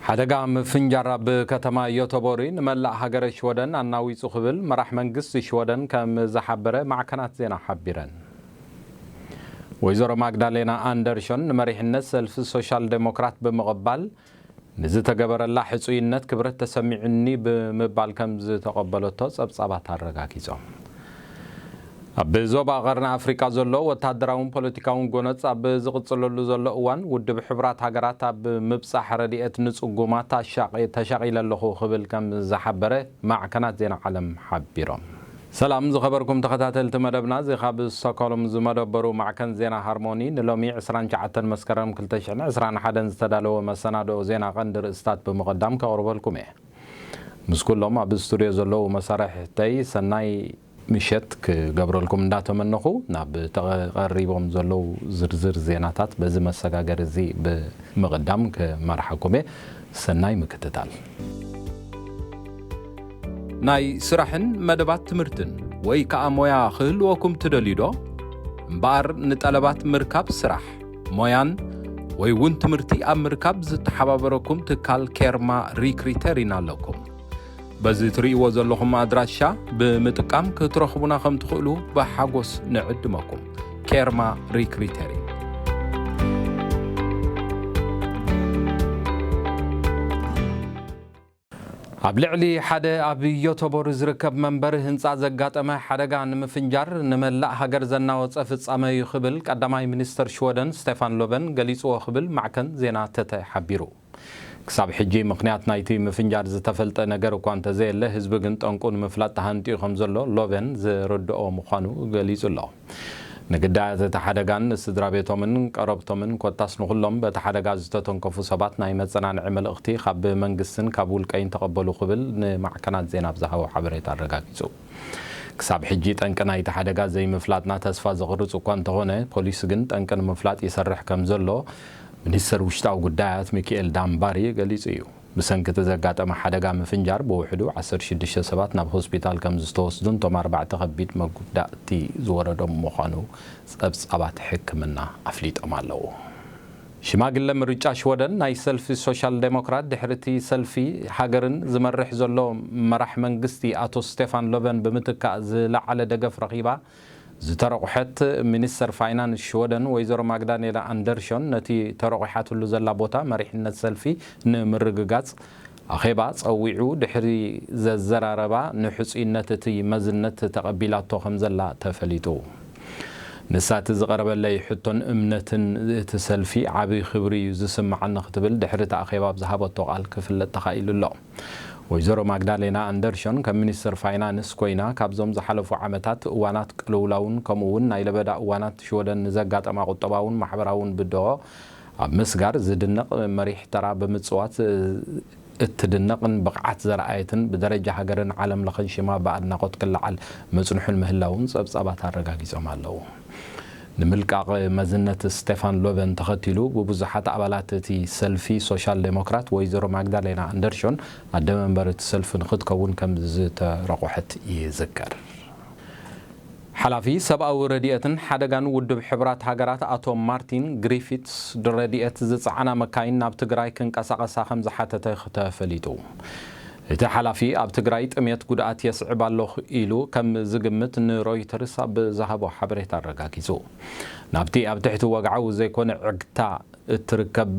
ሓደጋ ምፍንጃር ኣብ ከተማ ዮቶቦሪ ንመላእ ሃገረ ሽወደን ኣናዊጹ ክብል መራሕ መንግስቲ ሽወደን ከም ዝሓበረ ማዕከናት ዜና ሓቢረን። ወይዘሮ ማግዳሌና ኣንደርሾን ንመሪሕነት ሰልፊ ሶሻል ዴሞክራት ብምቕባል፣ ንዝተገበረላ ሕጹይነት ክብረት ተሰሚዑኒ ብምባል ከም ዝተቐበለቶ ጸብጻባት ኣረጋጊጾም። ኣብ ዞባ ቀርኒ ኣፍሪቃ ዘሎ ወታደራውን ፖለቲካውን ጎነጽ ኣብ ዝቕጽለሉ ዘሎ እዋን፣ ውድብ ሕቡራት ሃገራት ኣብ ምብጻሕ ረድኤት ንጽጉማት ኣሻቒ-፣ ተሻቒለ ኣለኹ ክብል ከም ዝሓበረ ማዕከናት ዜና ዓለም ሓቢሮም። ሰላም ዝኸበርኩም ተኸታተልቲ መደብና፣ እዚ ካብ ስቶክሆልም ዝመደበሩ ማዕከን ዜና ሃርሞኒ ንሎሚ ዕስራን ትሽዓተን መስከረም ክልተ ሽሕን ዕስራን ሓደን ዝተዳለወ መሰናድኦ ዜና ቀንዲ ርእስታት ብምቕዳም ከቕርበልኩም እየ። ምስ ኩሎም ኣብ ስቱድዮ ዘለዉ መሳርሕተይ ሰናይ ምሸት ክገብረልኩም እንዳተመነኹ፣ ናብ ተቐሪቦም ዘለዉ ዝርዝር ዜናታት በዚ መሰጋገሪ እዚ ብምቕዳም ክመርሓኩም እየ። ሰናይ ምክትታል። ናይ ስራሕን መደባት ትምህርትን ወይ ከኣ ሞያ ክህልወኩም ትደልዩ ዶ? እምበኣር ንጠለባት ምርካብ ስራሕ፣ ሞያን ወይ እውን ትምህርቲ ኣብ ምርካብ ዝተሓባበረኩም ትካል ኬርማ ሪክሪተሪን ኣለኩም። በዚ ትርእይዎ ዘለኹም ኣድራሻ ብምጥቃም ክትረኽቡና ከም ትኽእሉ ብሓጎስ ንዕድመኩም። ኬርማ ሪክሪተሪን። ኣብ ልዕሊ ሓደ ኣብ ዮቶቦሪ ዝርከብ መንበሪ ህንጻ ዘጋጠመ ሓደጋ ንምፍንጃር ንመላእ ሃገር ዘናወጸ ፍጻመ እዩ ክብል ቀዳማይ ሚኒስተር ሽወደን ስቴፋን ሎቨን ገሊጽዎ ክብል ማዕከን ዜና ተተ ሓቢሩ። ክሳብ ሕጂ ምኽንያት ናይቲ ምፍንጃር ዝተፈልጠ ነገር እኳ እንተዘየለ፣ ህዝቢ ግን ጠንቁ ንምፍላጥ ተሃንጥዩ ከም ዘሎ ሎቨን ዝርድኦ ምዃኑ ገሊጹ ኣሎ። ንግዳያት እቲ ሓደጋን ንስድራ ቤቶምን ቀረብቶምን ኮታስ ንኹሎም በቲ ሓደጋ ዝተተንከፉ ሰባት ናይ መጸናንዒ መልእኽቲ ካብ መንግስትን ካብ ውልቀይን ተቐበሉ ክብል ንማዕከናት ዜና ብዝሃቦ ሓበሬታ ኣረጋጊጹ። ክሳብ ሕጂ ጠንቂ ናይቲ ሓደጋ ዘይምፍላጥና ተስፋ ዘቕርጽ እኳ እንተኾነ፣ ፖሊስ ግን ጠንቂ ንምፍላጥ ይሰርሕ ከም ዘሎ ሚኒስተር ውሽጣዊ ጉዳያት ሚኪኤል ዳምባሪ ገሊጹ እዩ። ብሰንኪ እቲ ዘጋጠመ ሓደጋ ምፍንጃር ብውሕዱ ዓሰርተ ሽዱሽተ ሰባት ናብ ሆስፒታል ከም ዝተወስዱን እቶም ኣርባዕተ ከቢድ መጉዳእቲ ዝወረዶም ምዃኑ ጸብጻባት ሕክምና ኣፍሊጦም ኣለዉ። ሽማግለ ምርጫ ሽወደን ናይ ሰልፊ ሶሻል ዴሞክራት ድሕሪ እቲ ሰልፊ ሃገርን ዝመርሕ ዘሎ መራሕ መንግስቲ ኣቶ ስቴፋን ሎቨን ብምትካእ ዝለዓለ ደገፍ ረኺባ ዝተረቑሐት ሚኒስተር ፋይናንስ ሽወደን ወይዘሮ ማግዳሌና ኣንደርሾን ነቲ ተረቑሓትሉ ዘላ ቦታ መሪሕነት ሰልፊ ንምርግጋጽ ኣኼባ ጸዊዑ ድሕሪ ዘዘራረባ ንሕጹይነት እቲ መዝነት ተቐቢላቶ ከም ዘላ ተፈሊጡ። ንሳ እቲ ዝቐረበለይ ሕቶን እምነትን እቲ ሰልፊ ዓቢ ክብሪ እዩ ዝስምዓኒ ክትብል ድሕሪ እቲ ኣኼባ ኣብ ዝሃበቶ ቃል ክፍለጥ ተኻኢሉ ኣሎ። ወይዘሮ ማግዳሌና ኣንደርሾን ከም ሚኒስትር ፋይናንስ ኮይና ካብዞም ዝሓለፉ ዓመታት እዋናት ቅልውላውን ከምኡ እውን ናይ ለበዳ እዋናት ሽወደን ንዘጋጠማ ቁጠባውን ማሕበራውን ብድሆ ኣብ ምስጋር ዝድነቕ መሪሕ ተራ ብምጽዋት እትድነቕን ብቕዓት ዘርኣየትን ብደረጃ ሃገርን ዓለም ለኸን ሽማ ብኣድናቖት ክለዓል ምጽንሑን ምህላውን ጸብጻባት ኣረጋጊጾም ኣለዉ። ንምልቃቕ መዝነት ስቴፋን ሎቨን ተኸቲሉ ብብዙሓት ኣባላት እቲ ሰልፊ ሶሻል ዴሞክራት ወይዘሮ ማግዳሌና ኣንደርሾን ኣደ መንበር እቲ ሰልፊ ንክትከውን ከም ዝተረቑሐት ይዝከር። ሓላፊ ሰብኣዊ ረድኤትን ሓደጋን ውድብ ሕቡራት ሃገራት ኣቶ ማርቲን ግሪፊትስ ረድኤት ዝጸዓና መካይን ናብ ትግራይ ክንቀሳቐሳ ከም ዝሓተተ ተፈሊጡ። እቲ ሓላፊ ኣብ ትግራይ ጥሜት ጉድኣት የስዕብ ኣለኹ ኢሉ ከም ዝግምት ንሮይተርስ ኣብ ዝሃቦ ሓበሬታ ኣረጋጊጹ። ናብቲ ኣብ ትሕቲ ወግዓዊ ዘይኮነ ዕግታ እትርከብ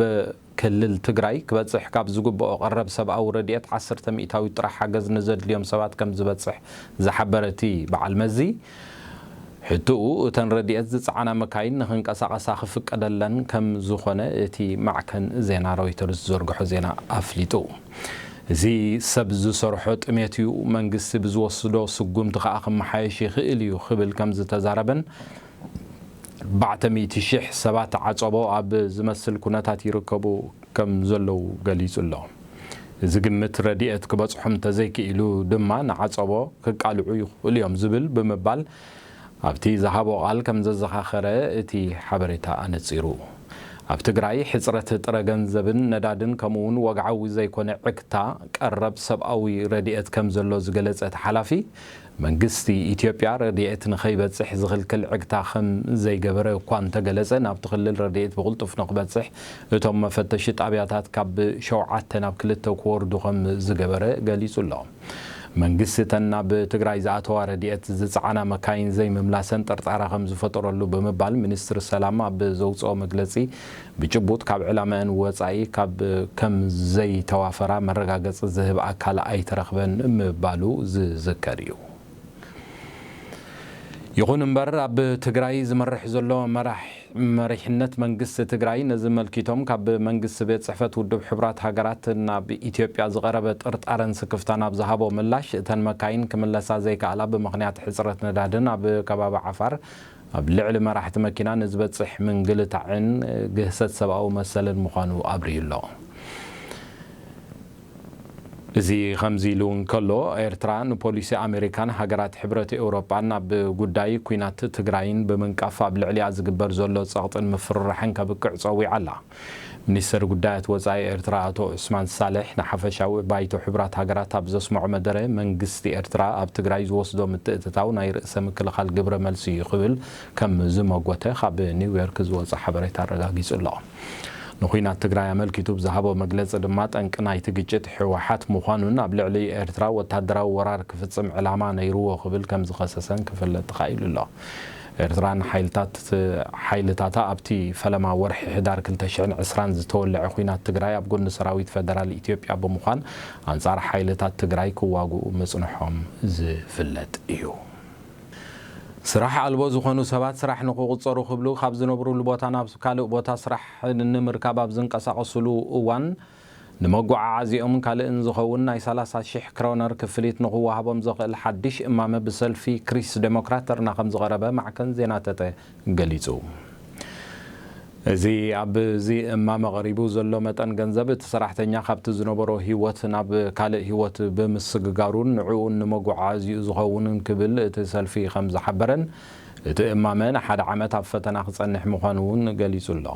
ክልል ትግራይ ክበጽሕ ካብ ዝግብኦ ቀረብ ሰብኣዊ ረድኤት ዓሰርተ ሚእታዊት ጥራሕ ሓገዝ ንዘድልዮም ሰባት ከም ዝበጽሕ ዝሓበረ እቲ በዓል መዚ፣ ሕትኡ እተን ረድኤት ዝጸዓና መካይን ንኽንቀሳቐሳ ክፍቀደለን ከም ዝኾነ እቲ ማዕከን ዜና ሮይተርስ ዝዘርግሖ ዜና ኣፍሊጡ። እዚ ሰብ ዝሰርሖ ጥሜት እዩ፣ መንግስቲ ብዝወስዶ ስጉምቲ ከኣ ክመሓየሽ ይኽእል እዩ ክብል ከም ዝተዛረበን ኣርባዕተ ሚእቲ ሺሕ ሰባት ዓጸቦ ኣብ ዝመስል ኩነታት ይርከቡ ከም ዘለዉ ገሊጹ ኣሎ። እዚ ግምት ረድኤት ክበጽሖም እንተዘይክኢሉ ድማ ንዓጸቦ ክቃልዑ ይኽእሉ እዮም ዝብል ብምባል ኣብቲ ዝሃቦ ቃል ከም ዘዘኻኸረ እቲ ሓበሬታ ኣነጺሩ። ኣብ ትግራይ ሕፅረት ጥረ ገንዘብን ነዳድን ከምኡ እውን ወግዓዊ ዘይኮነ ዕግታ ቀረብ ሰብኣዊ ረድኤት ከም ዘሎ ዝገለጸ እቲ ሓላፊ፣ መንግስቲ ኢትዮጵያ ረድኤት ንኸይበጽሕ ዝኽልክል ዕግታ ከም ዘይገበረ እኳ እንተገለጸ፣ ናብቲ ክልል ረድኤት ብቕልጡፍ ንኽበጽሕ እቶም መፈተሺ ጣብያታት ካብ ሸውዓተ ናብ ክልተ ክወርዱ ከም ዝገበረ ገሊጹ ኣሎ። መንግስቲ እተን ናብ ትግራይ ዝኣተዋ ረድኤት ዝጸዓና መካይን ዘይምምላሰን ጥርጣረ ከም ዝፈጠረሉ ብምባል፣ ሚኒስትሪ ሰላም ኣብ ዘውጽኦ መግለጺ፣ ብጭቡጥ ካብ ዕላማኣን ወጻኢ ካብ ከም ዘይተዋፈራ መረጋገጺ ዝህብ ኣካል ኣይተረኽበን ምባሉ ዝዝከር እዩ። ይኹን እምበር፣ ኣብ ትግራይ ዝመርሕ ዘሎ መራሕ-፣ መሪሕነት መንግስቲ ትግራይ ነዚ መልኪቶም ካብ መንግስቲ ቤት ጽሕፈት ውድብ ሕቡራት ሃገራት ናብ ኢትዮጵያ ዝቐረበ ጥርጣረን ስክፍታን ኣብ ዝሃቦ ምላሽ፣ እተን መካይን ክምለሳ ዘይከኣላ ብምኽንያት ሕጽረት ነዳድን ኣብ ከባቢ ዓፋር ኣብ ልዕሊ መራሕቲ መኪና ንዝበጽሕ ምንግልታዕን ግህሰት ሰብኣዊ መሰልን ምዃኑ ኣብርዩ ኣሎ። እዚ ከምዚ ኢሉ እንከሎ፣ ኤርትራ ንፖሊሲ ኣሜሪካን ሃገራት ሕብረት ኤውሮጳን ኣብ ጉዳይ ኲናት ትግራይን ብምንቃፍ ኣብ ልዕሊኣ ዝግበር ዘሎ ጸቕጥን ምፍርራሕን ከብቅዕ ጸዊዓ ኣላ። ሚኒስተር ጉዳያት ወጻኢ ኤርትራ ኣቶ ዑስማን ሳልሕ ንሓፈሻዊ ባይቶ ሕቡራት ሃገራት ኣብ ዘስምዖ መደረ፣ መንግስቲ ኤርትራ ኣብ ትግራይ ዝወስዶ ምትእትታው ናይ ርእሰ ምክልኻል ግብረ መልሲ እዩ ክብል ከም ዝመጎተ ካብ ኒውዮርክ ዝወጸ ሓበሬታ ኣረጋጊጹ ኣሎ። ንኹናት ትግራይ ኣመልኪቱ ብዝሃቦ መግለጺ ድማ፣ ጠንቂ ናይቲ ግጭት ህወሓት ምዃኑን ኣብ ልዕሊ ኤርትራ ወታደራዊ ወራር ክፍጽም ዕላማ ነይርዎ ክብል ከም ዝኸሰሰን ክፍለጥ ተኻኢሉ ኣሎ። ኤርትራን ሓይልታት-፣ ሓይልታታ ኣብቲ ፈለማ ወርሒ ሕዳር ክልተ ሽሕን ዕስራን ዝተወልዐ ኹናት ትግራይ ኣብ ጎኒ ሰራዊት ፈደራል ኢትዮጵያ ብምዃን ኣንጻር ሓይልታት ትግራይ ክዋግኡ ምጽንሖም ዝፍለጥ እዩ። ስራሕ ኣልቦ ዝኾኑ ሰባት ስራሕ ንኽቑጸሩ ክብሉ ካብ ዝነብሩሉ ቦታ ናብ ካልእ ቦታ ስራሕ ንምርካብ ኣብ ዝንቀሳቐሱሉ እዋን፣ ንመጓዓዓዚኦምን ካልእን ዝኸውን ናይ ሰላሳ ሺሕ ክሮነር ክፍሊት ንኽወሃቦም ዘኽእል ሓድሽ እማመ ብሰልፊ ክሪስ ዴሞክራተርና ከም ዝቐረበ ማዕከን ዜና ተተ ገሊጹ። እዚ ኣብዚ እማመ ቀሪቡ ዘሎ መጠን ገንዘብ፣ እቲ ሰራሕተኛ ካብቲ ዝነበሮ ህይወት ናብ ካልእ ህይወት ብምስግጋሩን ንዕኡን ንመጓዓዓዚኡ ዝኸውንን ክብል እቲ ሰልፊ ከም ዝሓበረን፣ እቲ እማመ ንሓደ ዓመት ኣብ ፈተና ክጸንሕ ምዃኑ እውን ገሊጹ ኣሎ።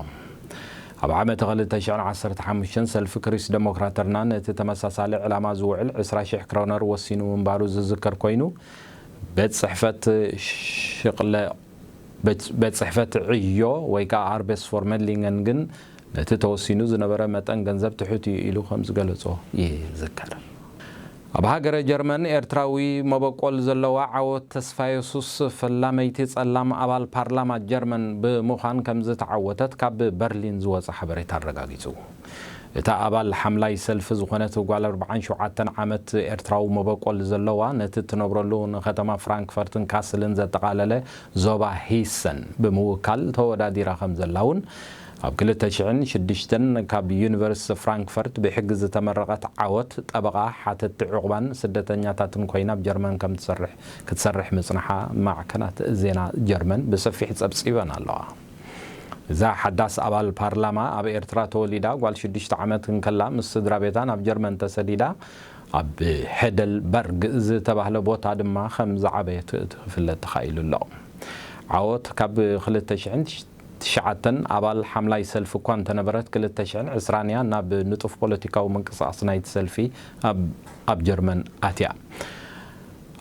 ኣብ ዓመት ክልተ ሽሕን ዓሰርተ ሓሙሽተን ሰልፊ ክሪስ ዴሞክራተርና ነቲ ተመሳሳሊ ዕላማ ዝውዕል ዕስራ ሺሕ ክሮነር ወሲኑ ምንባሩ ዝዝከር ኮይኑ፣ ቤት ጽሕፈት ሽቕለ-፣ ቤት፣ ቤት ጽሕፈት ዕዮ ወይ ከኣ ኣርቤስ ፎርመሊንገን ግን ነቲ ተወሲኑ ዝነበረ መጠን ገንዘብ ትሑት እዩ ኢሉ ከም ዝገለጾ ይዝከር። ኣብ ሃገረ ጀርመን ኤርትራዊ መበቆል ዘለዋ ዓወት ተስፋየሱስ ፈላመይቲ ጸላም ኣባል ፓርላማ ጀርመን ብምዃን ከም ዝተዓወተት ካብ በርሊን ዝወጸ ሓበሬታ ኣረጋጊጹ። እታ ኣባል ሓምላይ ሰልፊ ዝኾነት ጓል ኣርብዓን ሸውዓተን ዓመት ኤርትራዊ መበቆል ዘለዋ፣ ነቲ እትነብረሉ ንከተማ ፍራንክፈርትን ካስልን ዘጠቓለለ ዞባ ሂሰን ብምውካል ተወዳዲራ ከም ዘላ እውን ኣብ ክልተ ሽሕን ሽዱሽተን ካብ ዩኒቨርሲቲ ፍራንክፈርት ብሕጊ ዝተመረቐት ዓወት ጠበቓ፣ ሓተትቲ ዕቑባን ስደተኛታትን ኮይና ኣብ ጀርመን ከም ትሰርሕ፣ ክትሰርሕ ምጽንሓ ማዕከናት ዜና ጀርመን ብሰፊሕ ጸብጺበን ኣለዋ። እዛ ሓዳስ ኣባል ፓርላማ ኣብ ኤርትራ ተወሊዳ ጓል ሽዱሽተ ዓመት እንከላ ምስ ስድራ ቤታ ናብ ጀርመን ተሰዲዳ ኣብ ሄደልበርግ ዝተባህለ ቦታ ድማ ከም ዝዓበየት ክፍለጥ ተኻኢሉ ኣሎ። ዓወት ካብ ክልተ ሽሕን ትሽዓተን ኣባል ሓምላይ ሰልፊ እኳ እንተነበረት፣ ክልተ ሽሕን ዕስራን እያ ናብ ንጡፍ ፖለቲካዊ ምንቅስቓስ ናይቲ ሰልፊ ኣብ፣ ኣብ ጀርመን ኣትያ።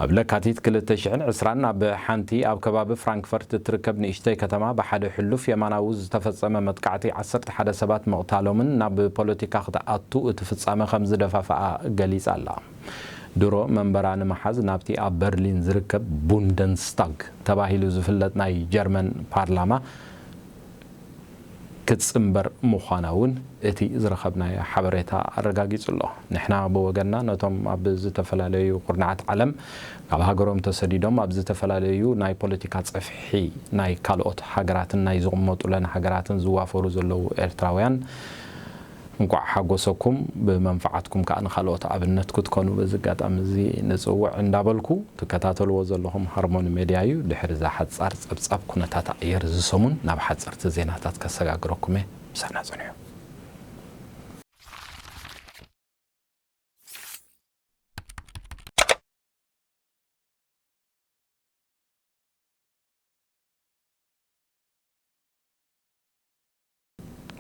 ኣብ ለካቲት ክልተ ሽሕን ዕስራን ኣብ ሓንቲ ኣብ ከባቢ ፍራንክፈርት እትርከብ ንእሽተይ ከተማ ብሓደ ሕሉፍ የማናዊ ዝተፈጸመ መጥቃዕቲ ዓሰርተ ሓደ ሰባት ምቕታሎምን ናብ ፖለቲካ ክትኣቱ እቲ ፍጻመ ከም ዝደፋፍኣ ገሊጻ ኣላ። ድሮ መንበራ ንምሓዝ ናብቲ ኣብ በርሊን ዝርከብ ቡንደንስታግ ተባሂሉ ዝፍለጥ ናይ ጀርመን ፓርላማ ክትጽንበር ምዃና እውን እቲ ዝረኸብናዮ ሓበሬታ ኣረጋጊጹ ኣሎ። ንሕና ብወገንና ነቶም ኣብ ዝተፈላለዩ ኩርናዓት ዓለም ካብ ሃገሮም ተሰዲዶም ኣብ ዝተፈላለዩ ናይ ፖለቲካ ጸፍሒ ናይ ካልኦት ሃገራትን ናይ ዝቕመጡለን ሃገራትን ዝዋፈሩ ዘለዉ ኤርትራውያን እንቋዕ ሓጎሰኩም፣ ብመንፈዓትኩም ከኣ ንኻልኦት ኣብነት ክትኮኑ በዚ ኣጋጣሚ እዚ ንጽውዕ እንዳበልኩ፣ ትከታተልዎ ዘለኹም ሃርሞኒ ሜድያ እዩ። ድሕሪ እዛ ሓጻር ጸብጻብ ኩነታት ኣየር እዚ ሰሙን ናብ ሓጸርቲ ዜናታት ከሰጋግረኩም እየ። ምሳና ጽንሑ።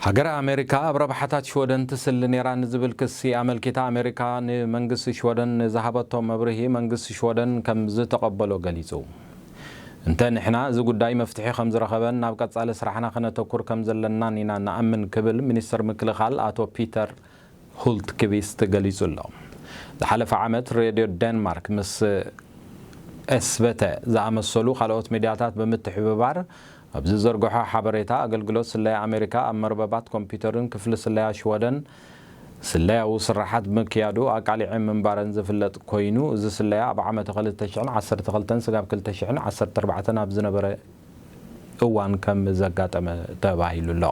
ሃገረ ኣሜሪካ ኣብ ረብሓታት ሽወደን ትስሊ ነይራ ንዝብል ክሲ ኣመልኪታ፣ ኣሜሪካ ንመንግስቲ ሽወደን ንዝሃበቶ መብርሂ መንግስቲ ሽወደን ከም ዝተቐበሎ ገሊጹ። እንተ ንሕና እዚ ጉዳይ መፍትሒ ከም ዝረኸበን ናብ ቀጻሊ ስራሕና ከነተኩር ከም ዘለናን ኢና ንኣምን ክብል ሚኒስተር ምክልኻል ኣቶ ፒተር ሁልትክቪስት ገሊጹ ኣሎ። ዝሓለፈ ዓመት ሬድዮ ዴንማርክ ምስ ኤስበተ ዝኣመሰሉ ካልኦት ሚድያታት ብምትሕብባር ኣብ ዝዘርግሖ ሓበሬታ፣ ኣገልግሎት ስለያ ኣሜሪካ ኣብ መርበባት ኮምፒተርን ክፍሊ ስለያ ሽወደን ስለያዊ ስራሓት ብምክያዱ ኣቃሊዐ ምንባረን ዝፍለጥ ኮይኑ፣ እዚ ስለያ ኣብ ዓመተ ክልተ ሽሕን ዓሰርተ ክልተን ስጋብ ክልተ ሽሕን ዓሰርተ ኣርባዕተን ኣብ ዝነበረ እዋን ከም ዘጋጠመ ተባሂሉ ኣሎ።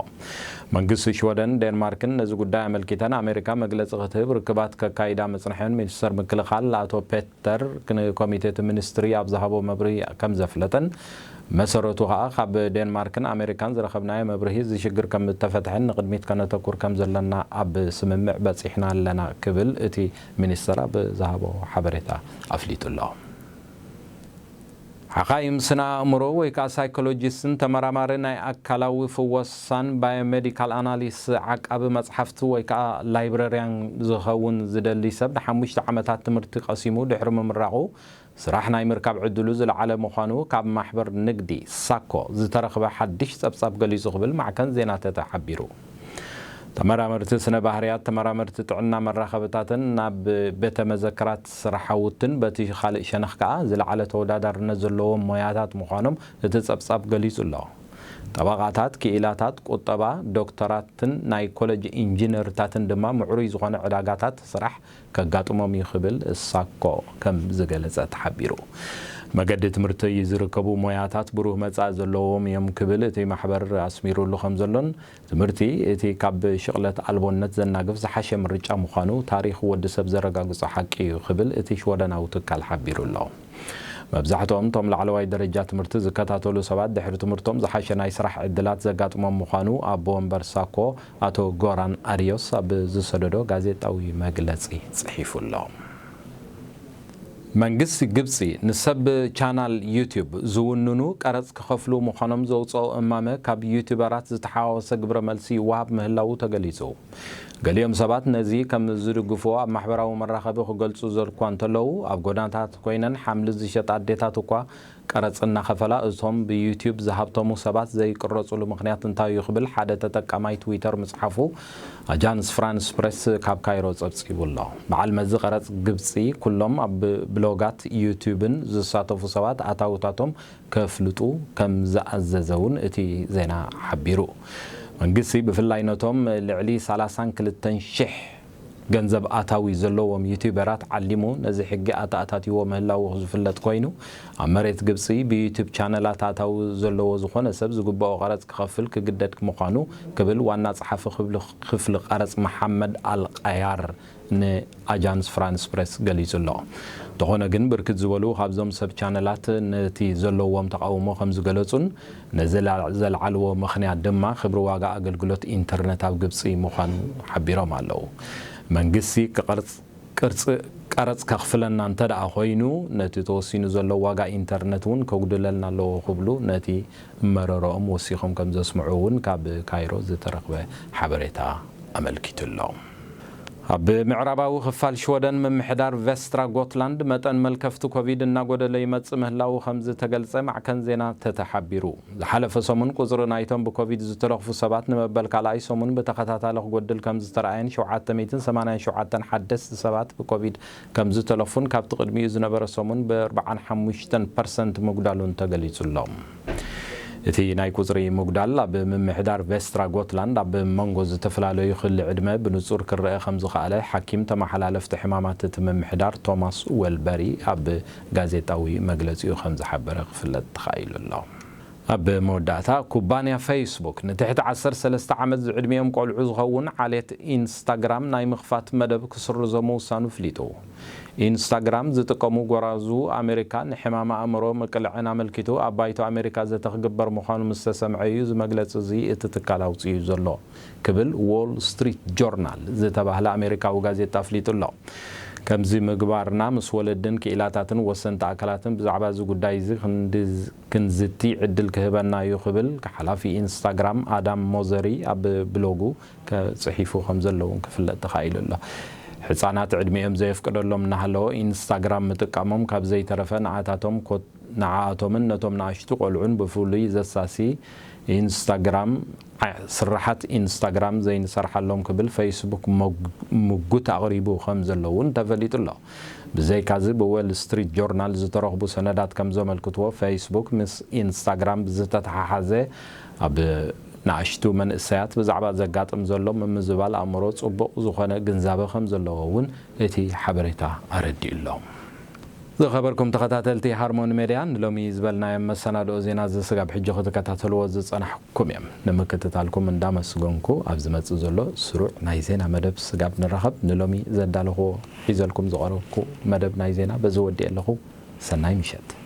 መንግስቲ ሽወደን ዴንማርክን ነዚ ጉዳይ ኣመልኪተን ኣሜሪካ መግለጺ ክትህብ ርክባት ከካይዳ ምጽንሐን ሚኒስተር ምክልኻል ኣቶ ፔተር ንኮሚቴ እቲ ሚኒስትሪ ኣብ ዝሃቦ መብርሂ ከም ዘፍለጠን፣ መሰረቱ ከኣ ካብ ዴንማርክን ኣሜሪካን ዝረኸብናዮ መብርሂ እዚ ሽግር ከም እተፈትሐን ንቕድሚት ከነተኩር ከም ዘለና ኣብ ስምምዕ በጺሕና ኣለና ክብል እቲ ሚኒስተር ኣብ ዝሃቦ ሓበሬታ ኣፍሊጡ ኣሎ። ሓኻይም ስነ ኣእምሮ ወይ ከኣ ሳይኮሎጂስትን ተመራማሪ ናይ ኣካላዊ ፍወሳን ባዮሜዲካል ኣናሊስ ዓቃቢ መጽሓፍቲ ወይ ከኣ ላይብረርያን ዝኸውን ዝደሊ ሰብ ንሓሙሽተ ዓመታት ትምህርቲ ቀሲሙ ድሕሪ ምምራቑ ስራሕ ናይ ምርካብ ዕድሉ ዝለዓለ ምዃኑ ካብ ማሕበር ንግዲ ሳኮ ዝተረኽበ ሓድሽ ጸብጻብ ገሊጹ ክብል ማዕከን ዜና ተተ ሓቢሩ። ተመራመርቲ ስነ ባህርያት፣ ተመራመርቲ ጥዕና መራኸብታትን ናብ ቤተ መዘክራት ስራሓውትን በቲ ካልእ ሸነኽ ከኣ ዝለዓለ ተወዳዳርነት ዘለዎም ሞያታት ምዃኖም እቲ ጸብጻብ ገሊጹ ኣሎ። ጠበቓታት፣ ክኢላታት ቁጠባ፣ ዶክተራትን ናይ ኮለጅ ኢንጂነርታትን ድማ ምዕሩይ ዝኾነ ዕዳጋታት ስራሕ ከጋጥሞም እዩ ክብል ሳኮ ከም ዝገለጸ ተሓቢሩ። መገዲ ትምህርቲ ዝርከቡ ሞያታት ብሩህ መጻኢ ዘለዎም እዮም ክብል እቲ ማሕበር ኣስሚሩሉ ከም ዘሎን፣ ትምህርቲ እቲ ካብ ሽቕለት ኣልቦነት ዘናግፍ ዝሓሸ ምርጫ ምዃኑ ታሪኽ ወዲ ሰብ ዘረጋግጾ ሓቂ እዩ ክብል እቲ ሽወደናዊ ትካል ሓቢሩ ኣሎ። መብዛሕትኦም እቶም ላዕለዋይ ደረጃ ትምህርቲ ዝከታተሉ ሰባት ድሕሪ ትምህርቶም ዝሓሸ ናይ ስራሕ ዕድላት ዘጋጥሞም ምዃኑ ኣቦ ወንበር ሳኮ ኣቶ ጎራን ኣሪዮስ ኣብ ዝሰደዶ ጋዜጣዊ መግለጺ ጽሒፉ ኣሎ። መንግስቲ ግብጺ ንሰብ ቻናል ዩቲዩብ ዝውንኑ ቀረጽ ክኸፍሉ ምዃኖም ዘውጽኦ እማመ ካብ ዩቲዩበራት ዝተሓዋወሰ ግብረ መልሲ ይወሃብ ምህላዉ ተገሊጹ። ገሊኦም ሰባት ነዚ ከም ዝድግፍዎ ኣብ ማሕበራዊ መራኸቢ ክገልጹ ዘልኳ እንተለዉ፣ ኣብ ጎዳናታት ኮይነን ሓምሊ ዝሸጣ ኣዴታት እኳ ቀረጽ እናኸፈላ እቶም ብዩቲዩብ ዝሃብተሙ ሰባት ዘይቅረጹሉ ምኽንያት እንታይ እዩ ክብል ሓደ ተጠቃማይ ትዊተር ምጽሓፉ ኣጃንስ ፍራንስ ፕሬስ ካብ ካይሮ ጸብጺቡ ኣሎ። በዓል መዚ ቀረጽ ግብጺ ኩሎም ኣብ ብሎጋት ዩቲዩብን ዝሳተፉ ሰባት ኣታውታቶም ከፍልጡ ከም ዝኣዘዘ እውን እቲ ዜና ሓቢሩ። መንግስቲ ብፍላይ ነቶም ልዕሊ ሰላሳን ክልተን ሽሕ ገንዘብ ኣታዊ ዘለዎም ዩቲዩበራት ዓሊሙ ነዚ ሕጊ ኣተኣታትይዎ ምህላዉ ዝፍለጥ ኮይኑ፣ ኣብ መሬት ግብጺ ብዩቲዩብ ቻነላት ኣታዊ ዘለዎ ዝኾነ ሰብ ዝግበኦ ቀረጽ ክኸፍል ክግደድ ምዃኑ ክብል ዋና ጸሓፊ ክፍሊ ቀረጽ መሓመድ ኣልቃያር ንኣጃንስ ፍራንስ ፕሬስ ገሊጹ ኣሎ። እንተኾነ ግን ብርክት ዝበሉ ካብዞም ሰብ ቻነላት ነቲ ዘለዎም ተቓውሞ ከም ዝገለጹን ነዚ ዘልዓልዎ ምኽንያት ድማ ክብሪ ዋጋ ኣገልግሎት ኢንተርነት ኣብ ግብጺ ምዃኑ ሓቢሮም ኣለዉ። መንግስቲ ክቐርጽ ቅርጽ ቀረጽ ከኽፍለና እንተ ደኣ ኮይኑ፣ ነቲ ተወሲኑ ዘሎ ዋጋ ኢንተርነት እውን ከጉድለልና ኣለዎ ክብሉ ነቲ መረረኦም ወሲኾም ከም ዘስምዑ እውን ካብ ካይሮ ዝተረኽበ ሓበሬታ ኣመልኪቱ ኣሎ። ኣብ ምዕራባዊ ክፋል ሽወደን ምምሕዳር ቬስትራ ጎትላንድ መጠን መልከፍቲ ኮቪድ እናጎደለ ይመጽእ ምህላዉ ከም ዝተገልጸ ማዕከን ዜና ተተ ሓቢሩ። ዝሓለፈ ሰሙን ቁጽሪ ናይቶም ብኮቪድ ዝተለኽፉ ሰባት ንመበል ካልኣይ ሰሙን ብተኸታታሊ ክጎድል ከም ዝተረኣየን ሸውዓተ ሚእትን ሰማንያን ሸውዓተን ሓደስቲ ሰባት ብኮቪድ ከም ዝተለኽፉን ካብቲ ቅድሚኡ ዝነበረ ሰሙን ብ ኣርባዓን ሓሙሽተን ፐርሰንት ምጉዳሉን ተገሊጹ ኣሎ። እቲ ናይ ቁጽሪ ምጉዳል ኣብ ምምሕዳር ቬስትራ ጎትላንድ ኣብ መንጎ ዝተፈላለዩ ክሊ ዕድመ ብንጹር ክረአ ከም ዝኸኣለ ሓኪም ተመሓላለፍቲ ሕማማት እቲ ምምሕዳር ቶማስ ወልበሪ ኣብ ጋዜጣዊ መግለጺኡ ከም ዝሓበረ ክፍለጥ ተኻኢሉ ኣሎ። ኣብ መወዳእታ፣ ኩባንያ ፌስቡክ ንትሕቲ ዓሰርተ ሰለስተ ዓመት ዝዕድሚኦም ቆልዑ ዝኸውን ዓሌት ኢንስታግራም ናይ ምኽፋት መደብ ክስርዞ ምውሳኑ ኣፍሊጡ። ኢንስታግራም ዝጥቀሙ ጎራዙ ኣሜሪካ ንሕማም ኣእምሮ ምቅልዐን ኣመልኪቱ ኣብ ባይቶ ኣሜሪካ ዘተ ክግበር ምዃኑ ምስ ተሰምዐ እዩ እዚ መግለጺ እዚ እቲ ትካል ኣውጺኡ ዘሎ ክብል ዎል ስትሪት ጆርናል ዝተባህለ ኣሜሪካዊ ጋዜጣ ኣፍሊጡ ኣሎ። ከምዚ ምግባርና ምስ ወለድን ክኢላታትን ወሰንቲ ኣካላትን ብዛዕባ እዚ ጉዳይ እዚ ክንዝቲ ዕድል ክህበና እዩ ክብል ሓላፊ ኢንስታግራም ኣዳም ሞዘሪ ኣብ ብሎጉ ጽሒፉ ከም ዘለውን ክፍለጥ ተኻኢሉ ኣሎ። ሕጻናት ዕድሚኦም ዘየፍቅደሎም እናሃለዎ ኢንስታግራም ምጥቃሞም ካብ ዘይተረፈ ንዓታቶም ንዓኣቶምን ነቶም ንኣሽቱ ቆልዑን ብፍሉይ ዘሳሲ ኢንስታግራም ስራሓት ኢንስታግራም ዘይንሰርሓሎም ክብል ፌስቡክ ምጉት ኣቕሪቡ ከም ዘሎ እውን ተፈሊጡ ኣሎ። ብዘይካዚ ብወል ስትሪት ጆርናል ዝተረኽቡ ሰነዳት ከም ዘመልክትዎ ፌስቡክ ምስ ኢንስታግራም ብዝተተሓሓዘ ኣብ ንኣሽቱ መንእሰያት ብዛዕባ ዘጋጥም ዘሎ ምምዝባል ኣእምሮ ጽቡቕ ዝኾነ ግንዛበ ከም ዘለዎ እውን እቲ ሓበሬታ ኣረዲኡ ኣሎ። ዝኸበርኩም ተኸታተልቲ ሃርሞን ሜድያ ንሎሚ ዝበልናዮም መሰናድኦ ዜና እዚ ስጋብ ሕጂ ክትከታተልዎ ዝጸናሕኩም እዮም። ንምክትታልኩም እንዳመስገንኩ ኣብ ዝመጽእ ዘሎ ስሩዕ ናይ ዜና መደብ ስጋብ ንራኸብ ንሎሚ ዘዳለኽዎ ሒዘልኩም ዝቐረብኩ መደብ ናይ ዜና በዚ ወዲኤ ኣለኹ። ሰናይ ምሸት።